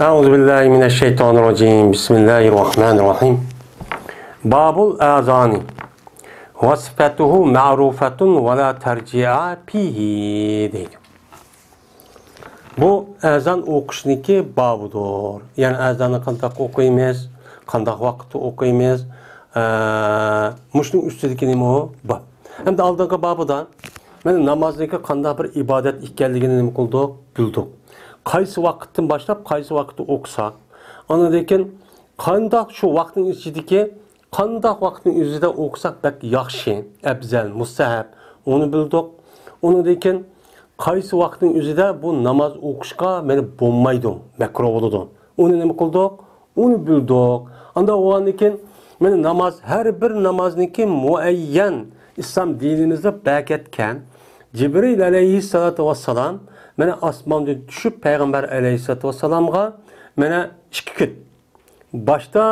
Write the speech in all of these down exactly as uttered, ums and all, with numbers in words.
أعوذ بالله من الشيطان الرجيم. بسم الله الرحمن الرحيم. باب الأذان وصفته معروفة ولا ترجيع فيه دەيدۇ. بۇ ئەزان ئوقۇشنىڭكى بابىدۇر. يەنى ئەزاننى قانداق ئوقۇيمىز، قانداق ۋاقىتتا ئوقۇيمىز، ئە، مۇشۇنىڭ ئۈستىدىكى نېمە ئۇ؟ باب. ئەمدى ئالدىنقى بابىدا مانا نامازنىڭكى قانداق بىر ئىبادەت ئىكەنلىكىنى نېمە قىلدۇق؟ بىلدۇق. قايسى ۋاقىتتىن باشلاپ قايسى ۋاقىتتا ئوقۇساق، ئاندىن كېيىن قانداق شۇ ۋاقىتنىڭ ئىچىدىكى قانداق ۋاقىتنىڭ ئۆزىدە ئوقۇساق بەك ياخشى، ئەپزەل، مۇستەھەب، ئۇنى بىلدۇق. ئۇنىڭدىن كېيىن قايسى ۋاقىتنىڭ ئۆزىدە بۇ ناماز ئوقۇشقا مانا بولمايدۇ، مەكرۇھ بولىدۇ. ئۇنى نېمە قىلدۇق؟ ئۇنى بىلدۇق. ئاندىن بولغاندىن كېيىن مانا ناماز، ھەر بىر نامازنىڭكى مۇئەييەن ئىسلام دىنىمىزدا بەركەتكەن. جىبرىل ئەلەيھىسسالاتۇ ۋەسسالام مانا ئاسماندىن چۈشۈپ پەيغەمبەر ئەلەيھىسسالاتۇ ۋەسسالامغا مانا ئىككى كۈن. باشتا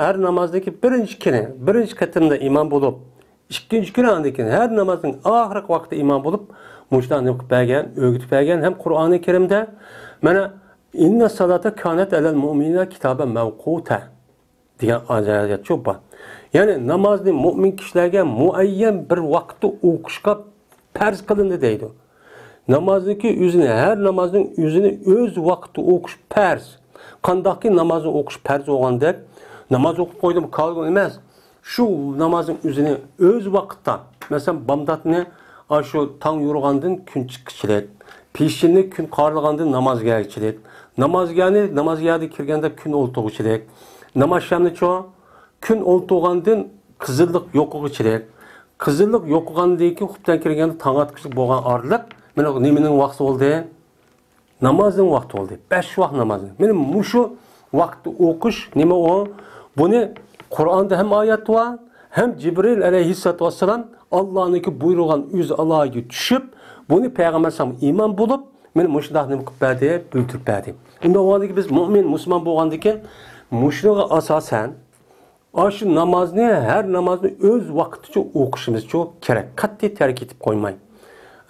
ھەر نامازدىكى بىرىنچى كۈنى، بىرىنچى قېتىمدا ئىمام بولۇپ، ئىككىنچى كۈنى ئاندىن كېيىن ھەر نامازنىڭ ئاخىرقى ۋاقتىدا ئىمام بولۇپ، مۇشۇنداق نېمە قىلىپ بەرگەن، ئۆگىتىپ بەرگەن ھەم قۇرئانى كەرىمدە مانا، «إن الصلاة كانت على المؤمنين كتابا موقوتا» دېگەن ئايەتچۇ بار. يەنى نامازنى مۇئمىن كىشىلەرگە مۇئەييەن بىر ۋاقىتتا ئوقۇشقا پەرز قىلىندى دەيدۇ. نامازنىڭكى ئۆزىنى، ھەر نامازنىڭ ئۆزىنى ئۆز ۋاقتىدا ئوقۇش پەرز. قانداقكى نامازنى ئوقۇش پەرز بولغاندەك، ناماز ئوقۇپ قويدۇم، قالدىم ئەمەس. شۇ نامازنىڭ ئۆزىنى ئۆز ۋاقىتتا، مەسىلەن، بامداتنى ئاشۇ تاڭ يورۇغاندىن كۈن چىققىچىلىك، پېشىننى كۈن قارىغاندىن نامازگەرگىچىلىك، نامازگەرنى نامازگەردىن كىرگەندە كۈن ئولتۇرغۇچىلىك، ناماز شامنىچۇ كۈن ئولتۇرغاندىن قىزىللىق يوقىغىچىلىك، قىزىللىق يوقىغاندىن كېيىن خۇپتەن كىرگەندە تاڭ ئاتقۇچىلىق بولغان ئارىلىق، مانا نېمىنىڭ ۋاقتى بولدى؟ نامازنىڭ ۋاقتى بولدى. بەش ۋاق نامازنىڭ. مانا مۇشۇ ۋاقىتتا ئوقۇش نېمە ئۇ؟ بۇنى قۇرئاندا ھەم ئايەت بار، ھەم جىبرىل ئەلەيھىسسالاتۇ ۋەسسالام ئاللانىڭكى بۇيرۇغان ئۆزى ئالاھىدە چۈشۈپ، بۇنى پەيغەمبەر ئەلەيھىسسالام ئىمام بولۇپ، مانا مۇشۇنداق نېمە قىلىپ بەردى، بىلدۈرۈپ بەردى. ئۇنداق بولغاندىكىن بىز مۇئمىن، مۇسۇلمان بولغاندىكىن مۇشۇنىڭغا ئاساسەن، ئاشۇ نامازنى، ھەر نامازنى ئۆز ۋاقتىچە ئوقۇشىمىزچۇ كېرەك. قەتئىي تەرك ئېتىپ قويماي.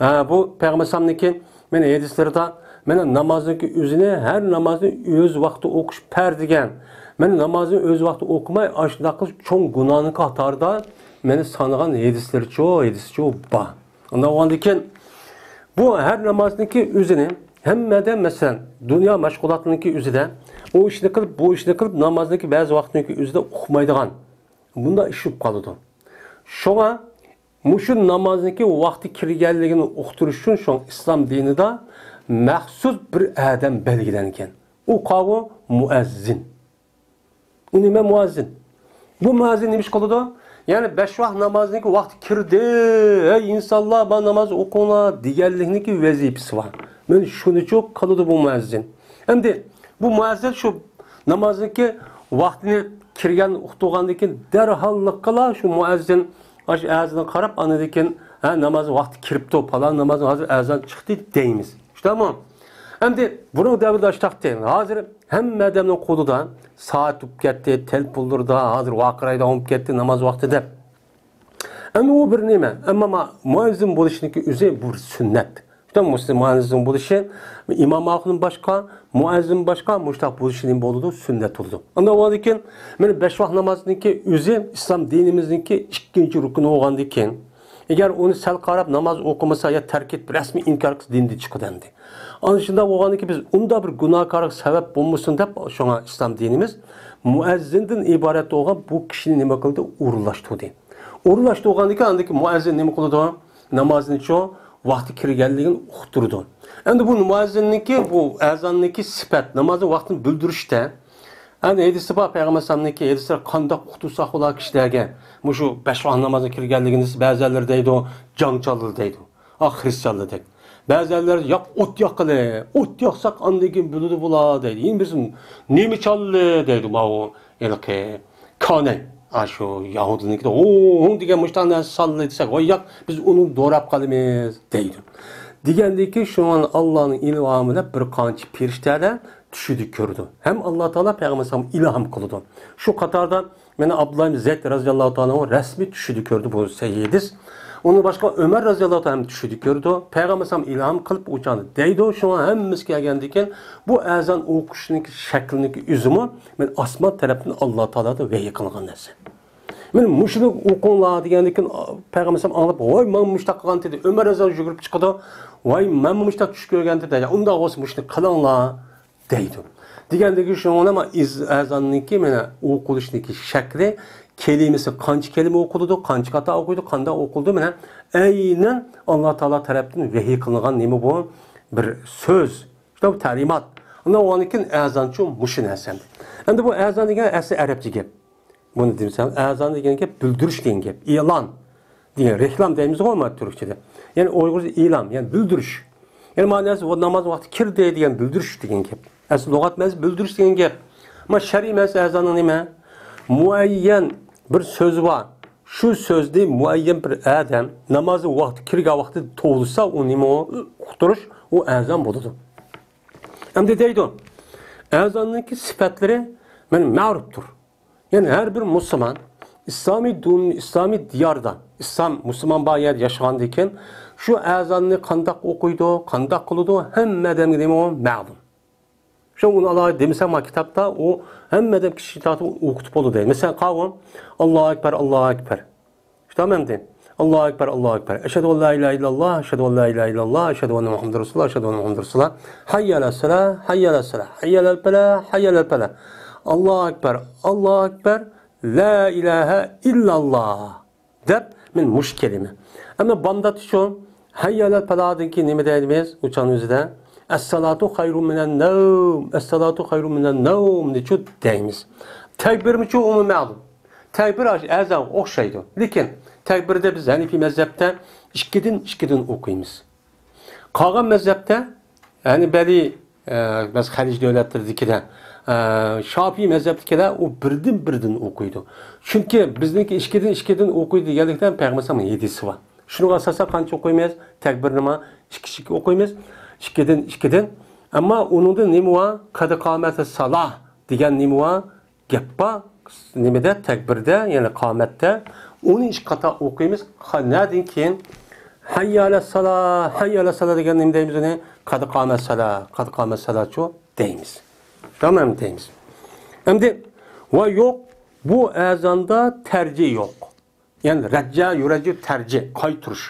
ھە، بۇ پەيغەمبەر ئەلەيھىسسالامنىڭكى مانا ھەدىسلىرىدا، مانا نامازنىڭكى ئۆزىنى، ھەر نامازنى ئۆز ۋاقتىدا ئوقۇش پەرز دېگەن. مانا نامازنى ئۆز ۋاقتىدا ئوقۇماي، ئاشۇنداق قىلىش چوڭ گۇناھنىڭ قاتارىدا مانا سانىغان ھەدىسلىرىچۇ، ھەدىسچۇ بار. ئاندىن كېيىن بۇ ھەر نامازنىڭكى ئۆزىنى ھەممىدە، مەسىلەن، دۇنيا مەشغۇلاتىنىڭكى ئۆزىدە ئۇ ئىشنى قىلىپ، بۇ ئىشنى قىلىپ، نامازنىڭكى بەزى ۋاقتىنىڭكى ئۆزىدە ئۇقمايدىغان بۇنداق ئىش بولۇپ قالىدۇ. شۇڭا مۇشۇ نامازنىڭكى ۋاقتى كىرگەنلىكىنى ئۇقتۇرۇش ئۈچۈن شۇڭا ئىسلام دىنىدا مەخسۇس بىر ئادەم بەلگىلەنگەن. ئۇ قاۋۇ مۇئەززىن. ئۇ نېمە مۇئەززىن؟ بۇ مۇئەززىن نېمە ئىش قىلىدۇ؟ يەنى بەش ۋاق نامازنىڭكى ۋاقتى كىردى، ھەي ئىنسانلار، مانا ناماز ئوقۇڭلار دېگەنلىكنىڭكى ۋەزىپىسى بار. مانا شۇنىچۇ قىلىدۇ بۇ مۇئەززىن. ئەمدى بۇ مۇئەززىن شۇ نامازنىڭكى ۋاقتىنى كىرگەن ئۇقتۇرغاندىن كېيىن دەرھاللىقلا شۇ مۇئەززىن ئاشۇ ئەزانغا قاراپ، ئاندىن كېيىن، ھە، ناماز ۋاقتى كىرىپتۇ، پالان نامازنىڭ ھازىر ئەزان چىقتى دەيمىز. شۇنداقمۇ؟ ئەمدى بۇنىڭ دەۋرىدە ئاشتاقتى. ھازىر ھەممە ئادەمنىڭ قولىدا سائەت بولۇپ كەتتى، تېلېفونلىرىدا ھازىر ۋارقىرايدىغان بولۇپ كەتتى ناماز ۋاقتى دەپ. ئەمما ئۇ بىر نېمە؟ ئەمما ما-، مۇئەززىن بولۇشنىڭكى ئۆزى بۇ بىر سۈننەت. شۇنداق مۇسلىم مۇئەززىن بولۇشى، ئىمام ئاخۇن باشقا، مۇئەززىن باشقا، مۇشتاق بولۇشى نېمە بولىدۇ؟ سۈننەت بولىدۇ. ئاندىن كېيىن مانا بەش ۋاق نامازنىڭكى ئۆزى ئىسلام دىنىمىزنىڭكى ئىككىنچى رۇكنى بولغاندىن كېيىن، ئەگەر ئۇنى سەل قاراپ ناماز ئوقۇمىسا يا تەرك ئېتىپ رەسمىي ئىنكار قىلسا دىندىن چىقىدۇ ئەمدى. ئانا شۇنداق بولغاندىن كېيىن بىز ئۇنداق بىر گۇناھكارلىق سەۋەب بولمىسۇن دەپ شۇڭا ئىسلام دىنىمىز مۇئەززىندىن ئىبارەت بولغان بۇ كىشىنى نېمە قىلدى؟ ئورۇنلاشتۇردى. ئورۇنلاشتۇرغاندىن كېيىن ئاندىن كېيىن مۇئەززىن نېمە قىلىدۇ؟ نامازنىچۇ ۋاقتى كىرگەنلىكىنى ئۇقتۇرىدۇ. ئەمدى بۇ مۇئەززىننىڭكى، بۇ ئەزاننىڭكى سۈپەت، نامازنىڭ ۋاقتىنى بىلدۈرۈشتە، ئەمدى ھەدىسى بار پەيغەمبەر ئەلەيھىسسالامنىڭكى، ھەدىسلىرى قانداق ئۇقتۇرساق بولا كىشىلەرگە، مۇشۇ بەش ۋاق نامازغا كىرگەنلىكىنى دېسە، بەزەنلىرى دەيدۇ، جاڭچاللا دەيدۇ. ئا، خرىستىيانلاردەك. بەزەنلەر ياق، ئوت ياقىلى، ئوت ياقساق ئاندىن كېيىن بىلىدۇ بۇلار دەيدۇ. يەنە بىرسى نېمە چاللى دەيدۇ، ماۋۇ ھېلىقى كانەي، ئاشۇ يەھۇدىينىڭكىدە ھوڭ ھوڭ دېگەن مۇشۇنداق نەرسە ساللى دېسەك، ۋاي ياق، بىز ئۇنى دوراپ قالىمىز دەيدۇ. دېگەندىن كېيىن شۇڭا ئاللانىڭ ئىلھامى بىلەن بىر قانچە پەرىشتىلەر چۈشىدە كۆرىدۇ. ھەم ئاللا تائالا پەيغەمبەر ئەلەيھىسسالامغا ئىلھام قىلىدۇ. شۇ قاتاردا مانا ئابدۇللا ئىبن زەيد رەزىياللاھۇ تائالا ئەنھۇ رەسمىي چۈشىدە كۆردى، بۇ سەھىھ ھەدىس. ئۇنىڭ باشقا ئۆمەر رەزىياللاھۇ تائالا چۈشىدە كۆرىدۇ. پەيغەمبەر ئەلەيھىسسالام ئىلھام قىلىپ ئۇ چاغدا دەيدۇ. شۇڭا ھەممىسى كەلگەندىن كېيىن بۇ ئەزان ئوقۇشنىڭ شەكلىنىڭ ئۆزىمۇ مەن ئاسمان تەرەپتىن ئاللا تائالادىن ۋەھىي قىلىنغان نەرسە. مەن مۇشۇنى ئوقۇڭلار دېگەندىن كېيىن پەيغەمبەر ئەلەيھىسسالام ئاڭلاپ، ۋاي، مانا مۇشۇنداق قىلغان دېدى. ئۆمەر رەزىياللاھۇ يۈگۈرۈپ چىقىدۇ. ۋاي، مەنمۇ مۇشۇنداق چۈش كۆرگەن دېدى. ئۇنداق بولسا مۇشۇنى قىلىڭلار دەيدۇ. دېگەندىكى شۇڭا مانا ئەزاننىڭكى مانا ئوقۇلۇشنىڭكى شەكلى، كەلىمىسى قانچە كەلىمە ئوقۇلىدۇ، قانچە قاتا ئوقۇيدۇ، قانداق ئوقۇلىدۇ، مانا ئەينەن ئاللا تائالا تەرەپتىن ۋەھىي قىلىنغان نېمە بۇ؟ بىر سۆز. شۇنداق بىر تەلىمات. ئاندىن ئۇنىڭدىن كېيىن ئەزانچۇ مۇشۇ نەرسە ئەمدى. ئەمدى بۇ ئەزان دېگەن ئەسلى ئەرەبچە گەپ. بۇنى دېسەم، ئەزان دېگەن گەپ بىلدۈرۈش دېگەن گەپ. ئېلان دېگەن، رېكلام دەيمىزغۇ ما تۈركچىدە. يەنى ئۇيغۇرچە ئېلان، يەنى بىلدۈرۈش. يەنى مەنىسى، ناماز ۋاقتى كىردى دېگەن بىلدۈرۈش دېگەن گەپ. ئەسلى لۇغەت مەنىسى بىلدۈرۈش دېگەن گەپ. ئەمما شەرئىي مەنىسى ئەزاننىڭ نېمە؟ مۇئەييەن بىر سۆز بار. شۇ سۆزنى مۇئەييەن بىر ئادەم نامازنىڭ ۋاقتى كىرگەن ۋاقتىدا توۋلىسا، ئۇ نېمە ئۇ؟ ئۇقتۇرۇش، ئۇ ئەزان بولىدۇ. ئەمدى دەيدۇ، ئەزاننىڭكى سۈپەتلىرى مانا مەرۇپتۇر. يەنى ھەر بىر مۇسۇلمان ئىسلامىي دۇن-، ئىسلامىي دىياردا، ئىسلام، مۇسۇلمان بار يەردە ياشىغاندىن كېيىن شۇ ئەزاننى قانداق ئوقۇيدۇ، قانداق قىلىدۇ، ھەممە ئادەمگە نېمە ئۇ؟ مەلۇم. شۇ ئۇنى ئالاي دېمىسەم، ما كىتابتا ئۇ ھەممە ئادەم كىچىك تارتىپ ئوقۇتۇپ بولىدۇ. مەسىلەن، قاۋۇم، ئاللاھۇ ئەكبەر، ئاللاھۇ ئەكبەر. شۇنداقمۇ ئەمدى؟ ئاللاھۇ ئەكبەر، ئاللاھۇ ئەكبەر. ئەشھەدۇ ئەن لا ئىلاھە ئىللاللاھ، ئەشھەدۇ ئەن لا ئىلاھە ئىللاللاھ، ئەشھەدۇ ئەننە مۇھەممەدەن رەسۇلۇللاھ، ئەشھەدۇ ئەننە مۇھەممەدەن رەسۇلۇللاھ. ھەييە ئەلەس سەلاھ، ھەييە ئەلەس سەلاھ، ھەييە ئەلەل پەلاھ، ھەييە ئەلەل پەلاھ. ئاللاھۇ ئەكبەر، ئاللاھۇ ئەكبەر، لا ئىلاھە ئىللاللاھ دەپ، مەن مۇشۇ كەلىمە. ئەمما بامداتتا شۇ، ھەييە ئەلەل پەلاھدىن كېيىن نېمە دەيمىز؟ ئۇ چاغنىڭ ئۆزىدە، ئەسسالاتۇ خەيرۇم مىنەن نەۋم، ئەسسالاتۇ خەيرۇم مىنەن نەۋم دەيمىز. تەكبىرمۇچۇ ئۇمۇ مەلۇم. تەكبىر ئەزانغا ئوخشايدۇ. لېكىن تەكبىردە بىز ھەنىفىي مەزھەپتە ئىككىدىن، ئىككىدىن ئوقۇيمىز. قالغان مەزھەپتە، ھەنبەلىي، ئە، بەزى خەلىج دۆلەتلىرىدىكىلەر، ئە، شافىئىي مەزھەپتىكىلەر ئۇ بىردىن، بىردىن ئوقۇيدۇ. چۈنكى بىزنىڭكى ئىككىدىن، ئىككىدىن ئوقۇيدۇ دېگەنلىكتىن پەيغەمبەر ئەلەيھىسسالامنىڭ ھەدىسى بار. شۇنىڭغا ئاساسەن قانچە ئوقۇيمىز؟ تەكبىرنىمۇ ئىككى، ئىككى ئوقۇيمىز. ئىككىدىن، ئىككىدىن. ئەمما ئۇنىڭدا نېمە بار؟ قەد قامەتىس سالاھ دېگەن نېمە بار؟ گەپ بار، نېمىدە؟ تەكبىردە، يەنى قامەتتە. ئۇنى ئىككى قاتا ئوقۇيمىز. قا-، نەدىن كېيىن؟ ھەييە ئەلەس سالاھ، ھەييە ئەلەس سالاھ دېگەن نېمە دەيمىز ئۇنى؟ قەد قامەس سالاھ، قەد قامەس سالاھچۇ دەيمىز. تامام دەيمىز. ئەمدى، ۋە يوق، بۇ ئەزاندا تەرجىھ يوق. يەنى رەججە، يۇرەججۇ، تەرجىھ، قايتۇرۇش.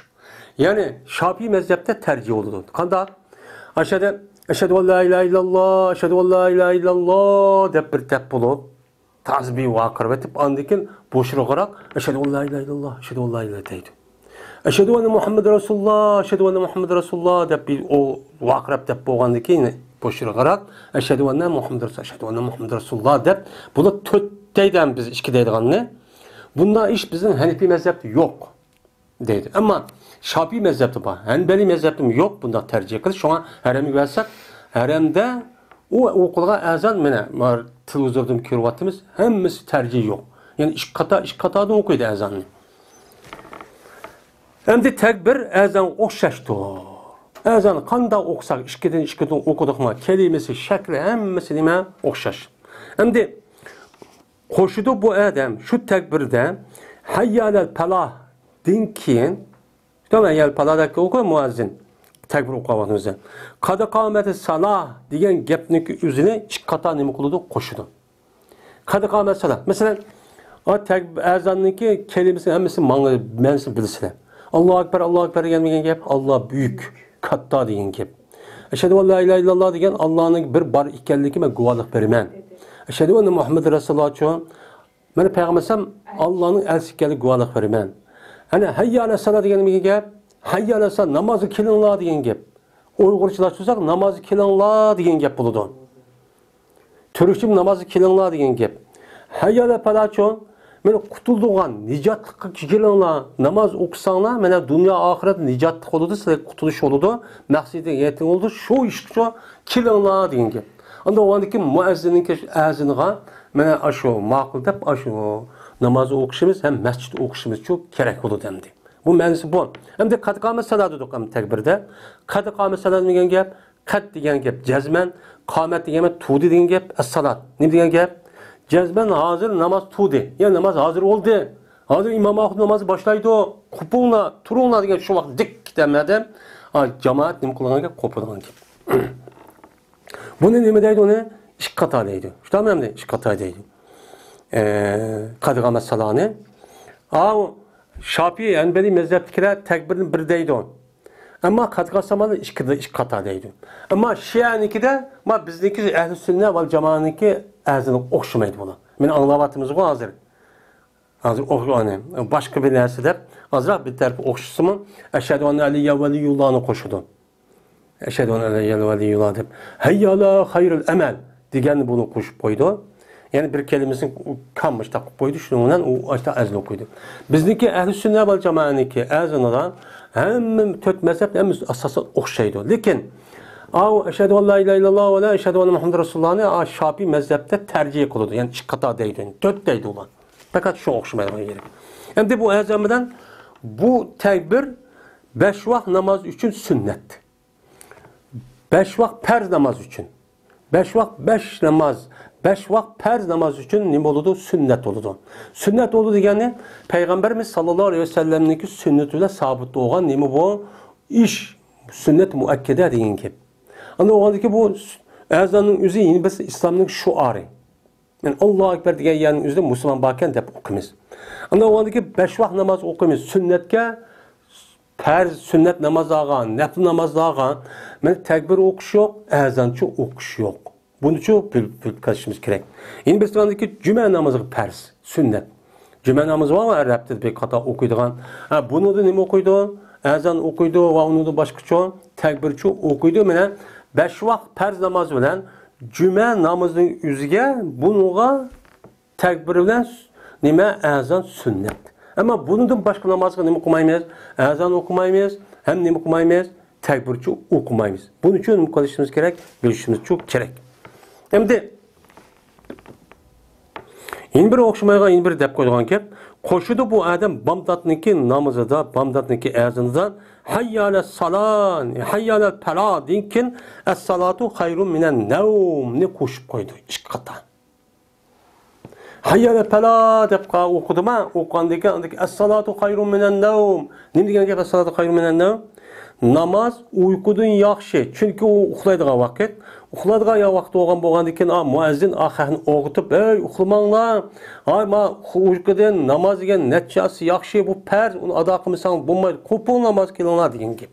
يەنى شافىئىي مەزھەپتە تەرجىھ بولىدۇ. قانداق؟ ئەشھەدە، ئەشھەدۇ ئەن لا ئىلاھە ئىللاللاھ، ئەشھەدۇ ئەن لا ئىلاھە ئىللاللاھ دەپ بىر دەپ بولۇپ، تازا بىر ۋارقىراۋېتىپ، ئاندىن كېيىن بوشىراقراق، ئەشھەدۇ ئەن لا ئىلاھە ئىللاللاھ، ئەشھەدۇ ئەن لا ئىلاھە دەيدۇ. ئەشھەدۇ ئەننە مۇھەممەدەن رەسۇلۇللاھ، ئەشھەدۇ ئەننە مۇھەممەدەن رەسۇلۇللاھ دەپ بىر ئۇ ۋارقىراپ دەپ بولغاندىن كېيىن بوشىراقراق، ئەشھەدۇ ئەننە مۇھەممەدەن رەسۇلۇللاھ، ئەشھەدۇ ئەننە مۇھەممەدەن رەسۇلۇللاھ دەپ، بۇلار تۆت دەيدۇ، بىز ئىككى دەيدىغاننى. بۇنداق ئىش بىزنىڭ ھەنىپىي مەزھەپتە يوق دەيدۇ. ئەمما شاپىئىي مەزھەپتە بار، ھەنبەلىي مەزھەپتىمۇ يوق بۇنداق تەرجىھ قىلىش. شۇڭا ھەرەمگە بەرسەك، ھەرەمدە ئۇ ئوقۇلغان ئەزان، مانا، تېلېۋىزوردىمۇ كۆرۈۋاتىمىز، ھەممىسى تەرجىھ يوق. يەنى ئىككى قاتا، ئىككى قاتاردا ئوقۇيدۇ ئەزاننى. ئەمدى تەكبىر ئەزانغا ئوخشاشتۇر. ئەزان قانداق ئوقۇساق، ئىككىدىن، ئىككىدىن ئوقۇدۇقمۇ، كەلىمىسى، شەكلى، ھەممىسى نېمە؟ ئوخشاش. ئەمدى قوشىدۇ بۇ ئادەم شۇ تەكبىردە ھەييە ئەلەل پالاھدىن كېيىن، ھەييە ئەلەل پالاھ دەپ ئوقۇيدۇ مۇئەززىن. تەكبىر ئوقۇغان ۋاقتىمىزدا قەد قامەتىس سالاھ دېگەن گەپنىڭكى ئۆزىنى ئىككى قاتا نېمە قىلىدۇ؟ قوشىدۇ. قەد قامەت سالاھ. مەسىلەن، ئا، تەك-، ئەزاننىڭكى كەلىمىسى ھەممىسى ماڭا-، مەنىسىنى بىلىسىلەر. ئاللاھۇ ئەكبەر، ئاللاھۇ ئەكبەر دېگەن، دېگەن گەپ، ئاللا بۈيۈك، كاتتا دېگەن گەپ. ئەشھەدۇ ئەن لا ئىلاھە ئىللاللاھ دېگەن، ئاللانىڭ بىر بار ئىكەنلىكىگە مەن گۇۋاھلىق بېرىمەن. ئەشھەدۇ ئەننە مۇھەممەدەن رەسۇلۇللاھچۇ، مانا پەيغەمبەر ئەلەيھىسسالام ئاللانىڭ ئەلچىسى ئىكەنلىكىگە گۇۋاھلىق بېرىمەن. ئەنە ھەييە ئەلەس سالاھ دېگەن نېمە گەپ؟ ھەييە ئەلەس سالاھ، نامازغا كېلىڭلار دېگەن گەپ. ئۇيغۇرچىلاشتۇرساق، نامازغا كېلىڭلار دېگەن گەپ بولىدۇ. تۈركچە نامازغا كېلىڭلار دېگەن گەپ. ھەييە ئەلەل پالاھچۇ، مانا قۇتۇلىدىغان، نىجاتلىققا كېلىڭلار، ناماز ئوقۇساڭلار، مانا دۇنيا ئاخىرەت نىجاتلىق بولىدۇ، سىلەرگە قۇتۇلۇش بولىدۇ، مەقسىتىگە يېتىڭ بولىدۇ، شۇ ئىشقىچۇ كېلىڭلار دېگەن گەپ. ئاندا ئۇنىڭدىن كېيىن مۇئەززىننىڭ ئەزىنىغا مانا ئاشۇ ماقۇل دەپ، ئاشۇ ناماز ئوقۇشىمىز ھەم مەسچىتتە ئوقۇشىمىزچۇ كېرەك بولىدۇ ئەمدى. بۇ مەنىسى بۇ. ئەمدى قەد قامەت سالاھ دېدۇق ئەمدى تەكبىردە. قەد قامەت سالاھ دېگەن گەپ، قەد دېگەن گەپ جەزمەن، قامەت دېگەن گەپ تۇردى دېگەن گەپ، ئەسسالات. نېمە دېگەن گەپ؟ جەزمەن ھازىر ناماز تۇردى. يەنى ناماز ھازىر بولدى. ھازىر ئىمام ئاخۇن نامازى باشلايدۇ، قوپۇڭلار، تۇرۇڭلار دېگەن شۇ ۋاقىت دىك دېمەدىم. ئا، جامائەت نېمە قىلغان گەپ؟ قوپىدىغان گەپ. بۇنى نېمە دەيدۇ؟ ئۇنى ئىككى قاتا دەيدۇ. شۇنداقمۇ ئەمدى؟ ئىككى قاتا دەيدۇ. ئە، قەد ئىقامەت سالانى. ئاۋۇ شاپىئىي، ھەنبەلىي مەزھەپتىكىلەر تەكبىرنى بىر دەيدۇ. ئەمما قەد ئىقامەت سالانى ئىككى، ئىككى قاتا دەيدۇ. ئەمما شىئەنىڭكىدە، ما بىزنىڭكى ئەھلى سۈننە ۋەل جامائەنىڭكى ئەزانى ئوخشىمايدۇ بۇلار. مېنى ئاڭلاۋاتىمىزغۇ ھازىر؟ ھازىر ئوخ-، ئانى، باشقا بىر نەرسە دەپ، ئازراق بىر تەرىپى ئوخشىسىمۇ، ئەشھەدۇ ئەننە ئەلىييە ۋەلىيۇللانى قوشىدۇ. ئەشھەدۇ ئەننە ئەلىييە ۋەلىيۇللا دەپ، ھەييە ئەلا خەيرىل ئەمەل دېگەننى بۇنى قوشۇپ قويىدۇ. يەنى بىر كەلىمىسىنى كام مۇشتاق قىلىپ قويدى، شۇنىڭ بىلەن ئۇ ئاشتا ئەزان ئوقۇيدۇ. بىزنىڭكى ئەھلى سۈننە ۋەل جامائەنىڭكى ئەزانىدا ھەممە تۆت مەزھەپ ھەممىسى ئاساسەن ئوخشايدۇ. لېكىن، ئاۋۇ ئەشھەدۇ ئەن لا ئىلاھە ئىللاللا ۋە لا ئەشھەدۇ ئەننە مۇھەممەدەن رەسۇلۇللانى، ئا، شاپىئىي مەزھەپتە تەرجىھ قىلىدۇ. يەنى ئىككى قاتا دەيدۇ. تۆت دەيدۇ ئۇلار. پەقەت شۇ ئوخشىمايدىغان يېرى. ئەمدى بۇ ئەزان بىلەن بۇ تەكبىر بەش ۋاق ناماز ئۈچۈن سۈننەت. بەش ۋاق پەرز ناماز ئۈچۈن. بەش ۋاق بەش ناماز، بەش ۋاق پەرز ناماز ئۈچۈن نېمە بولىدۇ؟ سۈننەت بولىدۇ. سۈننەت بولىدۇ دېگەننى پەيغەمبىرىمىز ساللاللاھۇ ئەلەيھى ۋەسەللەمنىڭكى سۈننىتى بىلەن سابىت بولغان نېمە بۇ؟ ئىش، سۈننەت مۇئەككەدە دېگەن گەپ. ئاندىن بولغاندىكى بۇ ئەزاننىڭ ئۆزى يەنە بىر ئىسلامنىڭ شوئارى. يەنى ئاللاھۇ ئەكبەر دېگەن يەرنىڭ ئۆزىدە مۇسۇلمان باركەن دەپ ئوقۇيمىز. ئاندىن بولغاندىكى بەش ۋاق ناماز ئوقۇيمىز. سۈننەتكە، پەرز، سۈننەت نامازلارغا، نەپلى نامازلارغا مانا تەكبىر ئوقۇش يوق، ئەزانچۇ ئوقۇش يوق. بۇنىچۇ بىل-، بىلىپ قېلىشىمىز كېرەك. يەنە بىرسى باركى، جۈمە نامىزىغا پەرز، سۈننەت. جۈمە نامىزى بارغۇ ھەر ھەپتىدە بىر قاتا ئوقۇيدىغان. ھە، بۇنىڭدا نېمە ئوقۇيدۇ؟ ئەزان ئوقۇيدۇ ۋە ئۇنىڭدىن باشقىچۇ تەكبىرچۇ ئوقۇيدۇ. مانا بەش ۋاق پەرز ناماز بىلەن جۈمە نامىزىنىڭ ئۆزىگە بۇنىڭغا تەكبىر بىلەن نېمە؟ ئەزان سۈننەت. ئەمما بۇنىڭدىن باشقا نامازغا نېمە قىلمايمىز؟ ئەزان ئوقۇمايمىز، ھەم نېمە قىلمايمىز؟ تەكبىرچۇ ئوقۇمايمىز. بۇنىڭ ئۈچۈن نېمە قىلىشىمىز كېرەك؟ بىلىشىمىزچۇ كېرەك. ئەمدى يەنە بىر ئوخشىمايدىغان، يەنە بىر دەپ قويىدىغان گەپ. قوشىدۇ بۇ ئادەم بامداتنىڭكى نامىزىدا، بامداتنىڭكى ئەزىنىدا، ھەييە ئەلەس سالا، ھەييە ئەلەل پەلا دىن كېيىن، ئەسسالاتۇ خەيرۇن مىنەن نەۋمنى قوشۇپ قويىدۇ ئىككى قاتا. ھەييە ئەلەل پەلا دەپ قا-، ئوقۇدىما؟ ئوقۇغاندىن كېيىن ئاندىن كېيىن، ئەسسالاتۇ خەيرۇن مىنەن نەۋم. نېمە دېگەن گەپ، ئەسسالاتۇ خەيرۇن مىنەن نەۋم؟ ناماز ئۇيقۇدىن ياخشى، چۈنكى ئۇ ئۇخلايدىغان ۋاقىت. ئۇخلايدىغان يا-، ۋاقىت بولغان، بولغاندىن كېيىن، ئا، مۇئەززىن ئا خەقنى ئويغىتىپ، «ھەي، ئۇخلىماڭلار! ھاي، ما، ئۇخ-، ئۇيقۇدىن ناماز دېگەن نەچچە ئاسا ياخشى، بۇ پەرز، ئۇنى ئادا قىلمىساڭ بولمايدۇ، قوپۇڭ، ناماز قىلىڭلار» دېگەن گەپ.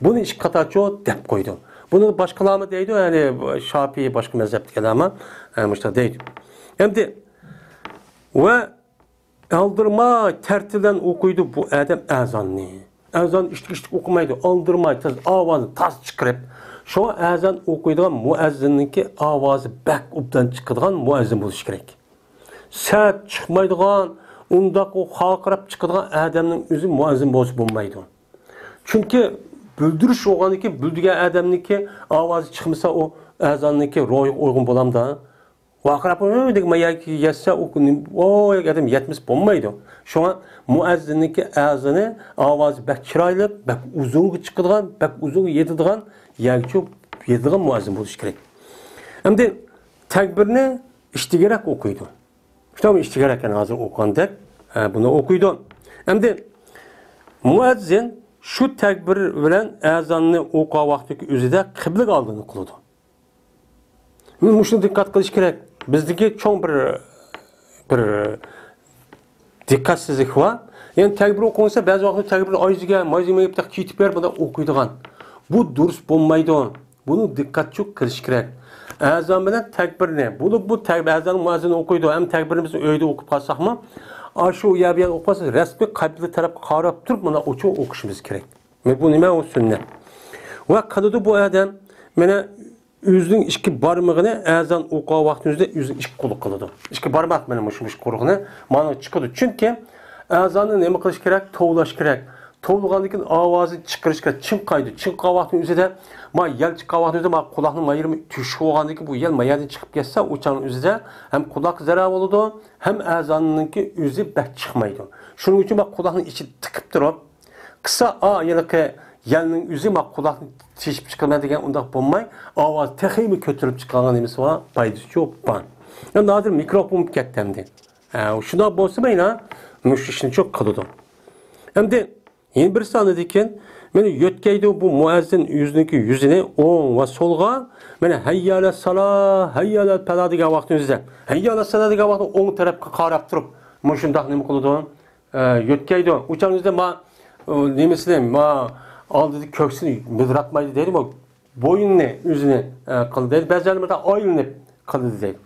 بۇنى ئىككى قاتارچۇ دەپ قويدۇ. بۇنى باشقىلارمۇ دەيدۇ، يەنى شاپىئىي، باشقا مەزھەپتىكىلەرمۇ، ئە، مۇشۇنداق دەيدۇ. ئەمدى ۋە ئالدىرىماي تەرتىپ بىلەن ئوقۇيدۇ بۇ ئادەم ئەزاننى. ئەزان ئىشتىك-ئىشتىك ئوقۇمايدۇ، ئالدىرىماي تېز ئاۋازىنى تاز چىقىرىپ. شۇڭا ئەزان ئوقۇيدىغان مۇئەززىننىڭكى ئاۋازى بەك ئوبدان چىقىدىغان مۇئەززىن بولۇشى كېرەك. سەت چىقمايدىغان، ئۇنداق ئۇ خارقىراپ چىقىدىغان ئادەمنىڭ ئۆزى مۇئەززىن بولسا بولمايدۇ. چۈنكى بۈلدۈرۈش بولغاندىن كېيىن، بۈلدۈرگەن ئادەمنىڭكى ئاۋازى چىقمىسا، ئۇ ئەزاننىڭكى روھىغا ئۇيغۇن بولامدا؟ ۋارقىراپ، «ھۆ» دېگەن ما يەرگە يەتسە، ئۇ كۈنى، ئۇ يەرگە ئادەم يەتمىسە بولمايدۇ. شۇڭا مۇئەززىننىڭكى ئەزانى ئاۋازى بەك چىرايلىق، بەك ئۇزۇنغا چىقىدىغان، بەك ئۇزۇنغا يېتىدىغان، يەرگىچۇ يېتىدىغان مۇئەززىن بولۇشى كېرەك. ئەمدى تەكبىرنى ئىشتىگىرەك ئوقۇيدۇ. شۇنداقمۇ؟ ئىشتىگىرەك، يەنى ھازىر ئوقۇغاندەك، ئە، بۇنى ئوقۇيدۇ. ئەمدى مۇئەززىن شۇ تەكبىر بىلەن ئەزاننى ئوقۇغان ۋاقتىدىكى ئۆزىدە قىبلىگە ئالدىنى قىلىدۇ. مۇشۇنى دىققەت قىلىش كېرەك. بىزدىكى چوڭ بىر، بىر دىققەتسىزلىك بار. يەنى تەكبىر ئوقۇمىسا، بەزى ۋاقىتتا تەكبىر ئايزىگە، مايزىگە مېڭىپ كېتىپ بېرىپ، بۇنداق ئوقۇيدىغان. بۇ دۇرۇس بولمايدۇ. بۇنى دىققەتچۇ قىلىش كېرەك. ئەزان بىلەن تەكبىرنى، بولۇپ بۇ تەك-، ئەزان مۇئەززىن ئوقۇيدۇ، ھەم تەكبىرنى بىز ئۆيدە ئوقۇپ قالساقمۇ، ئاشۇ يەر بۇ يەر ئوقۇماس، رەسمىي قىبلە تەرەپكە قاراپ تۇرۇپ، مانا ئوچۇق ئوقۇشىمىز كېرەك. بۇ نېمە؟ ئۇ سۈننەت. ۋە قىلىدۇ بۇ ئادەم، مانا ئۆزىنىڭ ئىككى بارمىقىنى ئەزان ئوقۇغان ۋاقتىمىزدا ئۆزىنىڭ ئىككى قولى قىلىدۇ. ئىككى بارماق مانا مۇشۇ، مۇشۇ قۇرۇقنى مانا چىقىدۇ. چۈنكى ئەزاننى نېمە قىلىش كېرەك؟ توۋلاش كېرەك. توۋلىغاندىن كېيىن ئاۋازنى چىقىرىش كېرەك. چىڭقايدۇ. چىڭقىغان ۋاقتىنىڭ ئۆزىدە، ما يەل چىققان ۋاقتىنىڭ ئۆزىدە، ما قۇلاقنىڭ ما يېرى تۆشۈك بولغاندىن كېيىن، بۇ يەل ما يەردىن چىقىپ كەتسە، ئۇ چاغنىڭ ئۆزىدە ھەم قۇلاققا زەرەر بولىدۇ، ھەم ئەزاننىڭكى ئۆزى بەك چىقمايدۇ. شۇنىڭ ئۈچۈن ما قۇلاقنىڭ ئىچىدە تىقىپ تۇرۇپ، قىسا، ئا، ھېلىقى يەلنىڭ ئۆزى ما قۇلاقنى تېشىپ چىقىرىمەن دېگەن ئۇنداق بولماي، ئاۋاز تېخىمۇ كۆتۈرۈلۈپ چىققانغا نېمىسى بار؟ پايدىسىچۇ بار. ئەمدى ھازىر مىكروفون بولۇپ كەتتى ئەمدى. ئە، شۇنداق بولسا مانا، مۇشۇ ئىشنىچۇ قىلىدۇ. ئەمدى يەنە بىرسى ئاندىن كېيىن، مانا يۆتكەيدۇ بۇ مۇئەززىن ئۆزىنىڭكى يۈزىنى ئوڭ ۋە سولغا، مانا ھەييە ئەلەسسالا، ھەييە ئەلەلپەلا دېگەن ۋاقتىمىزدا، ھەييە ئەلەسسالا دېگەن ۋاقىتتا ئوڭ تەرەپكە قاراپ تۇرۇپ، مۇشۇنداق نېمە قىلىدۇ؟ ئە، يۆتكەيدۇ. ئۇ چاغنىڭىزدا ما، ئۇ نېمىسىنى، ما ئالدىدىكى كۆكسىنى مىدىراتمايدۇ دەيدۇ، بوينىنى ئۆزىنى، ئە، قىلدى دەيدۇ. بەزىلەر مۇنداق ئايلىنىپ قىلدى دەيدۇ.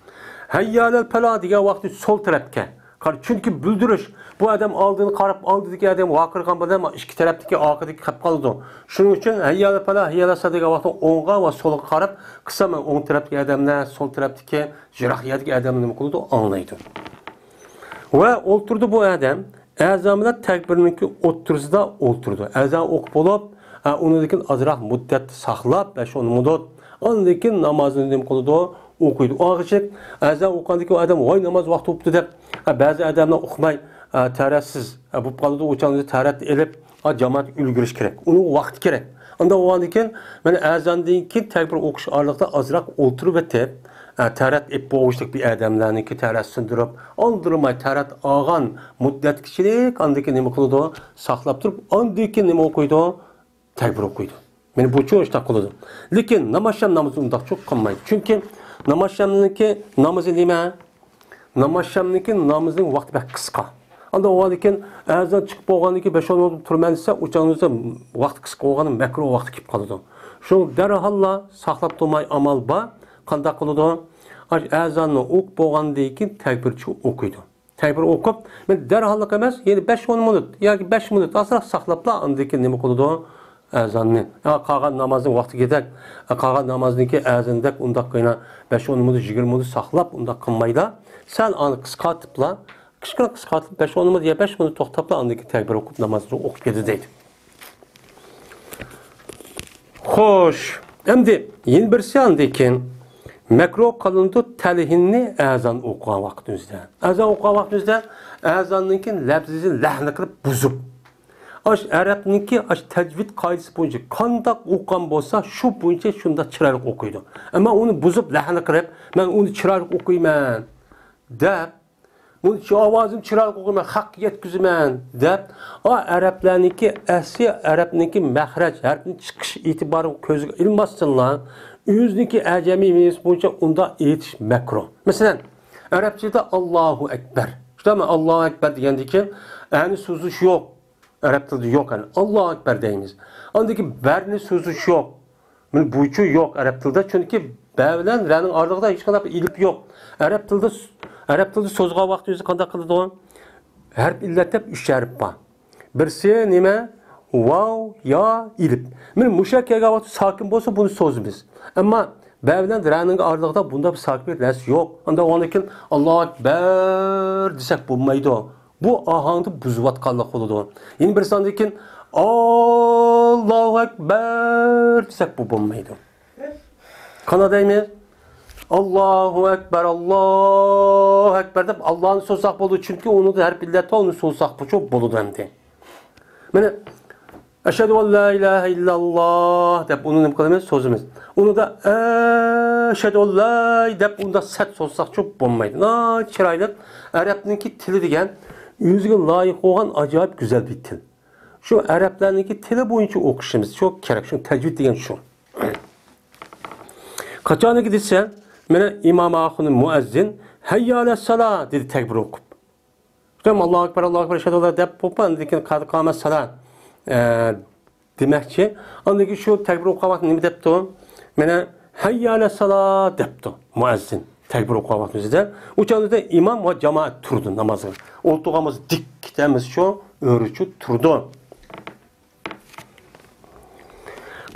ھەييە ئەلەلپەلا دېگەن ۋاقتى سول تەرەپكە. قارا، چۈنكى بىلدۈرۈش، بۇ ئادەم ئالدىنى قاراپ، ئالدىدىكى ئادەم ۋارقىرىغان بىلەن ئىككى تەرەپتىكى ئارقىدىكى قېلىپ قالىدۇ. شۇنىڭ ئۈچۈن ھەييە ئەلەلپەلا، ھەييە ئەلەلسالا دېگەن ۋاقتى ئوڭغا ۋە سولغا قاراپ قىلسا، مانا ئوڭ تەرەپتىكى ئادەملەر، سول تەرەپتىكى يىراق يەردىكى ئادەملەر نېمە قىلىدۇ؟ ئاڭلايدۇ. ۋە ئولتۇرىدۇ بۇ ئادەم. ئەزان بىلەن تەكبىرنىڭكى ئوتتۇرىسىدا ئولتۇرىدۇ. ئەزان ئوقۇپ بولۇپ، ئە، ئۇنىڭدىن كېيىن ئازراق مۇددەت ساقلاپ، بەش ئون مىنۇت، ئاندىن كېيىن نامازىنى نېمە قىلىدۇ؟ ئوقۇيدۇ. ئاڭغىچىلىك ئەزان ئوقۇغاندىن كېيىن ئادەم، ۋاي، ناماز ۋاقتى بوپتۇ دەپ، ئە، بەزى ئادەملەر ئۇقماي، ئە، تەرەتسىز، ئە، بولۇپ قالىدۇ. ئۇ چاغدا تەرەت ئېلىپ، ئا، جامائەت ئۈلگۈرۈش كېرەك. ئۇنىڭ ۋاقتى كېرەك. ئانداق بولغاندىن كېيىن، مانا ئەزاندىن كېيىن تەكبىر ئوقۇش ئارىلىقتا ئازراق ئولتۇرۇۋېتىپ، ئە، تەرەت ئېلىپ بولغۇچىلىك بىر ئادەملەرنىڭكى تەرەت سۇندۇرۇپ، ئالدىرىماي تەرەت ئالغان مۇددەتكىچىلىك ئاندىن كېيىن نېمە قىلىدۇ؟ ساقلاپ تۇرۇپ، ئاندىن كېيىن نېمە ئوقۇيدۇ؟ تەكبىر ئوقۇيدۇ. مانا بۇچۇ شۇنداق قىلىدۇ. لېكىن نامازشام نامىزى ئۇنداقچۇ قىلمايدۇ. چۈنكى نامازشامنىڭكى نامىزى نېمە؟ نامازشامنىڭكى نامىزىنىڭ ۋاقتى بەك قىسقا. ئاندىن ئۇنىڭدىن كېيىن ئەزان چىقىپ بولغاندىن كېيىن بەش ئون مىنۇت تۇرىمەن دېسە، ئۇ چاغدا ۋاقتى قىسقا بولغان، مەكرۇھ ۋاقتى كېلىپ قالىدۇ. شۇ دەرھاللا ساقلاپ تۇرماي ئامال بار. قانداق قىلىدۇ؟ ئاش ئەزاننى ئوقۇپ بولغاندىن كېيىن تەكبىرچە ئوقۇيدۇ. تەكبىر ئوقۇپ، مەن دەرھاللىق ئەمەس، يەنە بەش ئون مىنۇت ياكى بەش مىنۇت ئازراق ساقلاپلا، ئاندىن كېيىن نېمە قىلىدۇ؟ ئەزاننى. يا قالغان نامازنىڭ ۋاقتىدەك، قالغان نامازنىڭكى ئەزاندەك ئۇنداق قىلىنا بەش ئون مىنۇت، يىگىرمە مىنۇت ساقلاپ، ئۇنداق قىلمايلا، سەل ئانى قىسقارتىپلا، كىچىككىنە قىسقارتىپ، بەش ئون مىنۇت يا بەش مىنۇت توختاپلا، ئاندىن كېيىن تەكبىر ئوقۇپ، نامازنى ئوقۇپ كېتىدۇ دەيدۇ. خوش. ئەمدى يەنە بىرسى ئاندىن كېيىن مەكرۇھ قىلىنىدۇ تەلھىننى ئەزان ئوقۇغان ۋاقتىمىزدا. ئەزان ئوقۇغان ۋاقتىمىزدا ئەزاننىڭكى لەپزىنى لەھنە قىلىپ بۇزۇپ، ئاش ئەرەبنىڭكى ئاش تەجۋىد قائىدىسى بويىچە قانداق ئوقۇغان بولسا، شۇ بويىچە شۇنداق چىرايلىق ئوقۇيدۇ. ئەمما ئۇنى بۇزۇپ لەھنە قىلىپ، مەن ئۇنى چىرايلىق ئوقۇيمەن دەپ، بۇنچە ئاۋازىم چىرايلىق ئوقۇيمەن، خەققە يەتكۈزىمەن دەپ، ئا، ئەرەبلەرنىڭكى ئەسلى ئەرەبنىڭكى مەخرەج ھەرپنى چىقىش ئېتىبارى كۆزگە ئىلماستىنلا، ئۆزىنىڭكى ئەجەمىي مېۋىسى بويىچە ئۇنداق ئېيتىش مەكرۇھ. مەسىلەن، ئەرەبچىدە ئاللاھۇ ئەكبەر. شۇنداقمۇ؟ ئاللاھۇ ئەكبەر دېگەندىن كېيىن ئەنى سوزۇش يوق. ئەرەب تىلىدا يوق ئەنە. ئاللاھۇ ئەكبەر دەيمىز. ئاندىن كېيىن بەرنى سوزۇش يوق. مانا بۇچۇ يوق ئەرەب تىلىدا، چۈنكى بە بىلەن رەنىڭ ئارىلىقىدا ھېچقانداق بىر ئېلىپ يوق. ئەرەب تىلىدا، ئەرەب تىلىدا سوزغان ۋاقتى ئۆزى قانداق قىلىدۇ؟ ھەرپ ئىللەت دەپ ئۈچ ھەرپ بار. بىرسى نېمە؟ ۋاۋ، يا، ئېلىپ. مانا مۇشۇ كەلگەن ۋاقىتتا ساكىن بولسا، بۇنى سوزىمىز. ئەمما بە بىلەن رەنىڭ ئارىلىقىدا بۇنداق بىر ساكىن بىر نەرسە يوق. ئاندىن كېيىن ئاللاھۇ ئەكبەر دېسەك بولمايدۇ. بۇ ئاھاڭدا بۇزۇۋاتقانلىق بولىدۇ. يەنە بىر ساندىن كېيىن ئاللاھۇ ئەكبەر دېسەك بۇ بولمايدۇ. قانداق دەيمىز؟ ئاللاھۇ ئەكبەر، ئاللاھۇ ئەكبەر دەپ ئاللانى سوزساق بولىدۇ. چۈنكى ئۇنىڭدا ھەرپ ئىللەت بار، ئۇنى سوزساق بۇچۇ بولىدۇ ئەمدى. مانا، ئەشھەدۇ ئەن لا ئىلاھە ئىللاللاھ دەپ ئۇنى نېمە قىلىمىز؟ سوزىمىز. ئۇنىڭدا ئەشھەدۇ ئەن لا دەپ ئۇنداق سەت سوزساقچۇ بولمايدۇ. ناھايىتى چىرايلىق. ئەرەبنىڭكى تىلى دېگەن ئۆزىگە لايىق بولغان ئاجايىپ گۈزەل بىر تىل. شۇ ئەرەبلەرنىڭكى تىلى بويىچە ئوقۇشىمىز شۇ كېرەك. شۇ تەجۋىد دېگەن شۇ. قاچانكى دېسە، مانا ئىمام ئاخۇن مۇئەززىن ھەييە ئەلەسسالا دېدى تەكبىر ئوقۇپ. شۇنداقمۇ؟ ئاللاھۇ ئەكبەر، ئاللاھۇ ئەكبەر، ئەشھەدۇ ئەللا دەپ بولۇپ، ئاندىن كېيىن قەد قامەسسالا، ئە، دېمەكچى. ئاندىن كېيىن شۇ تەكبىر ئوقۇغان ۋاقتىدا نېمە دەپتۇ؟ مانا ھەييە ئەلەسسالا دەپتۇ مۇئەززىن. تەكبىر ئوقۇغان ۋاقتىمىزدا ئۇ چاغدا ئىمام ۋە جامائەت تۇرىدۇ نامازغا. ئولتۇرغانمىز دىك، دەمىز شۇ ئۆرۈچۈ تۇرىدۇ.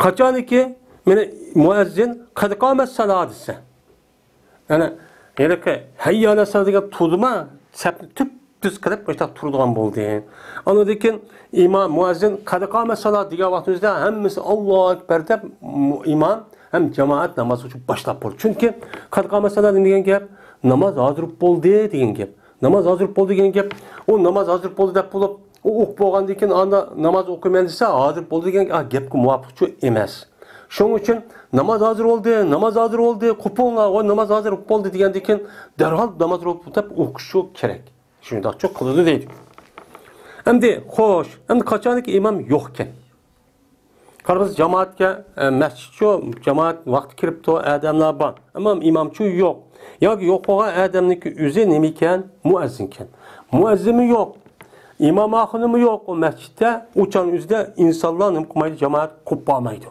قاچانكى مانا مۇئەززىن قەد قامەسسالا دېسە، يەنى ھېلىقى ھەييە ئەلەسسالا دېگەن تۇردىما، سەپنى تۈپتۈز قىلىپ مۇشۇنداق تۇرىدىغان بولدى. ئاندىن كېيىن ئىمام مۇئەززىن قەد قامەسسالا دېگەن ۋاقتىمىزدا ھەممىسى ئاللاھۇ ئەكبەر دەپ، ئىمام ھەم جامائەت نامازغا باشلاپ بولدى. چۈنكى قەد قامەسسالا نېمە دېگەن گەپ؟ ناماز ھازىر بولدى دېگەن گەپ. ناماز ھازىر بولدى دېگەن گەپ. ئۇ ناماز ھازىر بولدى دەپ بولۇپ، ئۇ ئوقۇپ بولغاندىن كېيىن ئاندىن ناماز ئوقۇيمەن دېسە، ھازىر بولدى دېگەن، ئا، گەپكە مۇۋاپىقچۇ ئەمەس. شۇنىڭ ئۈچۈن ناماز ھازىر بولدى، ناماز ھازىر بولدى، قوپۇڭلار، ۋاي، ناماز ھازىر بولدى دېگەندىن كېيىن دەرھال ناماز بولدى دەپ ئوقۇشچۇ كېرەك. شۇنداقچۇ قىلىدۇ دەيدۇ. ئەمدى خوش، ئەمدى قاچانكى ئىمام يوقكەن. قارىمىز جامائەتكە، ئە، مەسچىتچۇ، جامائەت ۋاقتى كىرىپتۇ، ئادەملەر بار. ئەمما ئىمامچۇ يوق. ياكى يوق بولغان ئادەمنىڭكى ئۆزى نېمىكەن؟ مۇئەززىنكەن. مۇئەززىنمۇ يوق. ئىمام ئاخۇنۇممۇ يوق ئۇ مەسچىتتە. ئۇ چاغنىڭ ئۆزىدە ئىنسانلار نېمە قىلمايدۇ؟ جامائەت قوپۇپ بارمايدۇ.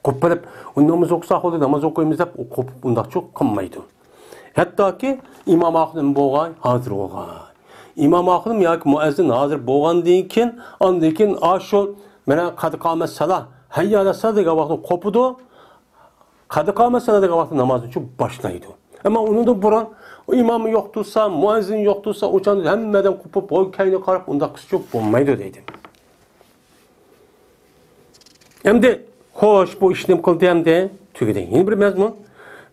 قوپۇپ بېرىپ، ئۇ ناماز ئوقۇسا بولدى، ناماز ئوقۇيمىز دەپ، ئۇ قوپۇپ ئۇنداقچۇ قىلمايدۇ. ھەتتاكى ئىمام ئاخۇنۇم بولغاي، ھازىر بولغاي. ئىمام ئاخۇنۇم ياكى مۇئەززىن ھازىر بولغاندىن كېيىن، ئاندىن كېيىن ئاشۇ، مانا، قەد قامەت سالا، ھەييە ئەلەس سالا دېگەن ۋاقىتتا قوپىدۇ. قەد قامەت سالا دېگەن ۋاقىتتا نامازنىچۇ باشلايدۇ. ئەمما ئۇنىڭدىن بۇرۇن ئىمام يوق تۇرسا، مۇئەززىن يوق تۇرسا، ئۇ چاغدا ھەممە ئادەم قوپۇپ، ھوي، كەينىگە قاراپ، ئۇنداق قىلسىچۇ بولمايدۇ دەيدۇ. ئەمدى، خوش، بۇ ئىش نېمە قىلدى ئەمدى؟ تۈگىدى. يەنە بىر مەزمۇن.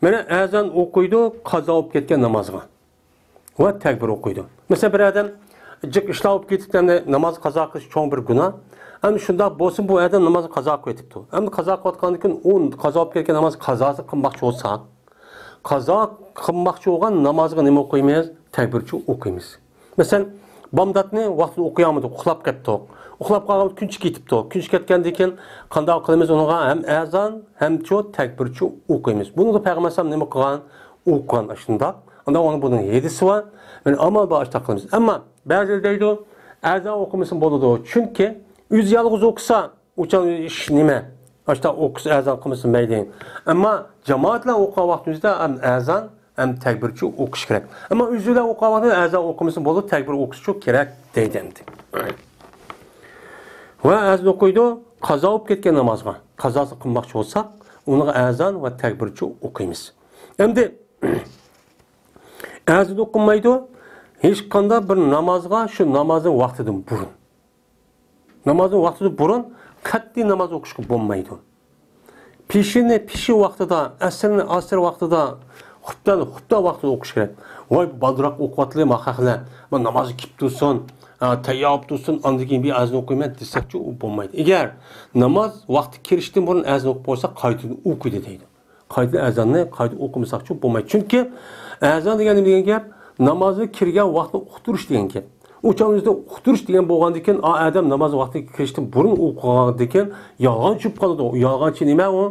مانا ئەزان ئوقۇيدۇ، قازا بولۇپ كەتكەن نامازغا. ۋە تەكبىر ئوقۇيدۇ. مەسىلەن، بىر ئادەم جىق ئىشلار بولۇپ كېتىپتۇ، ئەمدى ناماز قازا قىلىش چوڭ بىر گۇناھ. ئەمدى شۇنداق بولسىمۇ، بۇ ئادەم ناماز قازا قىلىۋېتىپتۇ. ئەمدى قازا قىلىۋاتقاندىن كېيىن، ئۇ قازا بولۇپ كەتكەن ناماز قازاسى قىلماقچى بولسا، قازا قىلماقچى بولغان نامازغا نېمە ئوقۇيمىز؟ تەكبىرچۇ ئوقۇيمىز. مەسىلەن، بامداتنى ۋاقتىدا ئوقۇيالمىدۇق، ئۇخلاپ كەتتۇق. ئۇخلاپ قالغان كۈن چىقىپ كېتىپتۇ. كۈن چىقىپ كەتكەندىن كېيىن قانداق قىلىمىز ئۇنىڭغا؟ ھەم ئەزان، ھەمچۇ تەكبىرچۇ ئوقۇيمىز. بۇنىڭدا پەيغەمبەر ئەلەيھىسسالام نېمە قىلغان؟ ئوقۇغان ئاشۇنداق. ئاندىن ئۇنىڭ بۇنىڭ ھەدىسى بار. مانا ئامال بار ئاشۇنداق قىلىمىز. ئەمما بەزىلەر دەيدۇ، ئەزان ئوقۇمىسا بولىدۇ. چۈنكى ئۆزى يالغۇز ئوقۇسا، ئۇ چاغ ئىش نېمە؟ ئاشتا ئوقۇس ئەزان قىلمىسا مەيلى. ئەمما جامائەت بىلەن ئوقۇغان ۋاقتىمىزدا ھەم ئەزان، ھەم تەكبىرچۇ ئوقۇش كېرەك. ئەمما ئۆزى بىلەن ئوقۇغان ۋاقتىدا ئەزان ئوقۇمىسا بولىدۇ، تەكبىر ئوقۇشچۇ كېرەك دەيدۇ ئەمدى. ۋە ئەزان ئوقۇيدۇ، قازا بولۇپ كەتكەن نامازغا، قازاسى قىلماقچى بولساق، ئۇنىڭغا ئەزان ۋە تەكبىرچۇ ئوقۇيمىز. ئەمدى ئەزان ئوقۇلمايدۇ، ھېچقانداق بىر نامازغا شۇ نامازنىڭ ۋاقتىدىن بۇرۇن. نامازنىڭ ۋاقتىدىن بۇرۇن قەتئىي ناماز ئوقۇشقا بولمايدۇ. پېشىننى پېشىن ۋاقتىدا، ئەسىرنى ئەسىر ۋاقتىدا، خۇپتانى خۇپتا ۋاقتىدا ئوقۇش كېرەك. ۋاي، بۇ بالدۇراق ئوقۇۋاتىلى، ما خەقلەر، ما نامازغا كېلىپ تۇرسۇن، ھە، تەييار بولۇپ تۇرسۇن، ئاندىن كېيىن بىر ئەزان ئوقۇيمەن دېسەكچۇ، ئۇ بولمايدۇ. ئەگەر ناماز ۋاقتى كىرىشتىن بۇرۇن ئەزان ئوقۇپ قويسا، قايتىدىن ئوقۇيدۇ دەيدۇ. قايتا ئەزاننى قايتا ئوقۇمىساقچۇ بولمايدۇ. چۈنكى ئەزان دېگەن نېمە دېگەن گەپ؟ نامازنى كىرگەن ۋاقتىنى ئۇقتۇرۇش دېگەن گەپ. ئۇ چاغنىڭدا ئۇقتۇرۇش دېگەن بولغاندىكىن، ئا ئادەم ناماز ۋاقتىغا كىرىشتىن بۇرۇن ئوقۇغاندىكىن، يالغانچى بولۇپ قالىدۇ. يالغانچى نېمە ئۇ؟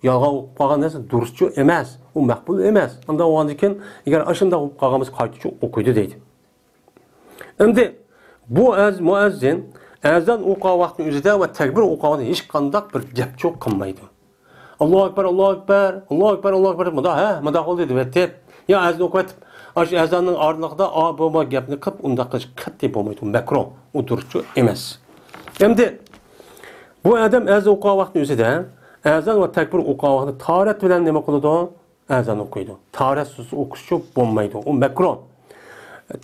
يالغان ئوقۇپ قالغان نەرسە دۇرۇسچۇ ئەمەس. ئۇ مەقبۇل ئەمەس. ئانداق بولغاندىكىن، ئەگەر ئاشۇنداق بولۇپ قالغان بولسا، قايتىچۇ ئوقۇيدۇ دەيدۇ. ئەمدى بۇ ئەز-، مۇئەززىن ئەزان ئوقۇغان ۋاقتىنىڭ ئۆزىدە ۋە تەكبىر ئوقۇغان ۋاقتىدا ھېچقانداق بىر گەپچۇ قىلمايدۇ. ئاللاھۇ ئەكبەر، ئاللاھۇ ئەكبەر، ئاللاھۇ ئەكبەر، ئاللاھۇ ئەكبەر، مۇنداق، ھە، مۇنداق بولدى دېۋەتتى. يا ئەزان ئوقۇۋېتىپ، ئاشۇ ئەزاننىڭ ئارىلىقىدا ئا، بۇ، بۇ گەپنى قىلىپ، ئۇنداق قىلىش قەتئىي بولمايدۇ. مەكرۇھ، ئۇ دۇرۇسچۇ ئەمەس. ئەمدى بۇ ئادەم ئەزان ئوقۇغان ۋاقتىنىڭ ئۆزىدە، ئەزان ۋە تەكبىر ئوقۇغان ۋاقتىدا تاھارەت بىلەن نېمە قىلىدۇ؟ ئەزان ئوقۇيدۇ. تاھارەتسىز ئوقۇشچۇ بولمايدۇ. ئۇ مەكرۇھ.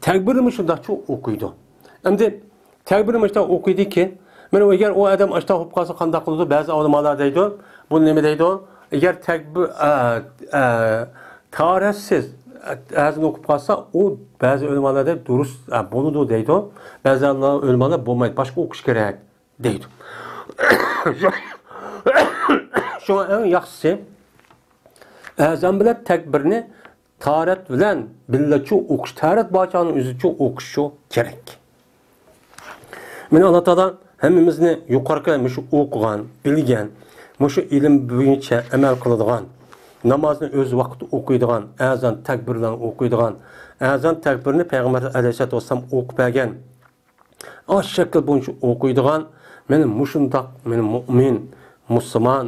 تەكبىرنىمۇ شۇنداقچۇ ئوقۇيدۇ. ئەمدى تەكبىرنى مۇشۇنداق ئوقۇيدىكى، مانا ئەگەر ئۇ ئادەم ئاشۇنداق بولۇپ قالسا قانداق قىلىدۇ؟ بەزى ئۆلىمالار دەيدۇ، بۇ نېمە دەيدۇ؟ ئەگەر تەكبىر، ئە، ئە، تاھارەتسىز ئەزان ئوقۇپ قالسا، ئۇ بەزى ئۆلىمالار دەيدۇ، دۇرۇس، ئە، بولىدۇ دەيدۇ. بەزى ئۆلىمالار بولمايدۇ، باشقا ئوقۇش كېرەك دەيدۇ. شۇڭا ئەڭ ياخشىسى ئەزان بىلەن تەكبىرنى تاھارەت بىلەن بىللەچۇ ئوقۇش، تاھارەت بار چاغنىڭ ئۆزىچۇ ئوقۇشچۇ كېرەك. مانا ئاللا تائالا ھەممىمىزنى يۇقىرىقى مۇشۇ ئوقۇغان، بىلگەن، مۇشۇ ئىلىم بويىچە ئەمەل قىلىدىغان، نامازنى ئۆز ۋاقتىدا ئوقۇيدىغان، ئەزان تەكبىرلەرنى ئوقۇيدىغان، ئەزان تەكبىرنى پەيغەمبەر ئەلەيھىسسالاتۇ ۋەسسالام ئوقۇپ بەرگەن، ئاشۇ شەكىل بويىچە ئوقۇيدىغان، مانا مۇشۇنداق، مانا مۇئمىن، مۇسۇلمان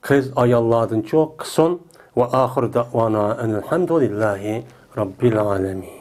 قىز ئاياللاردىنچۇ قىلسۇن. ۋە ئاخىر دەئۋانا ئەنىلھەمدۇلىللاھى رەببىل ئالەمىن.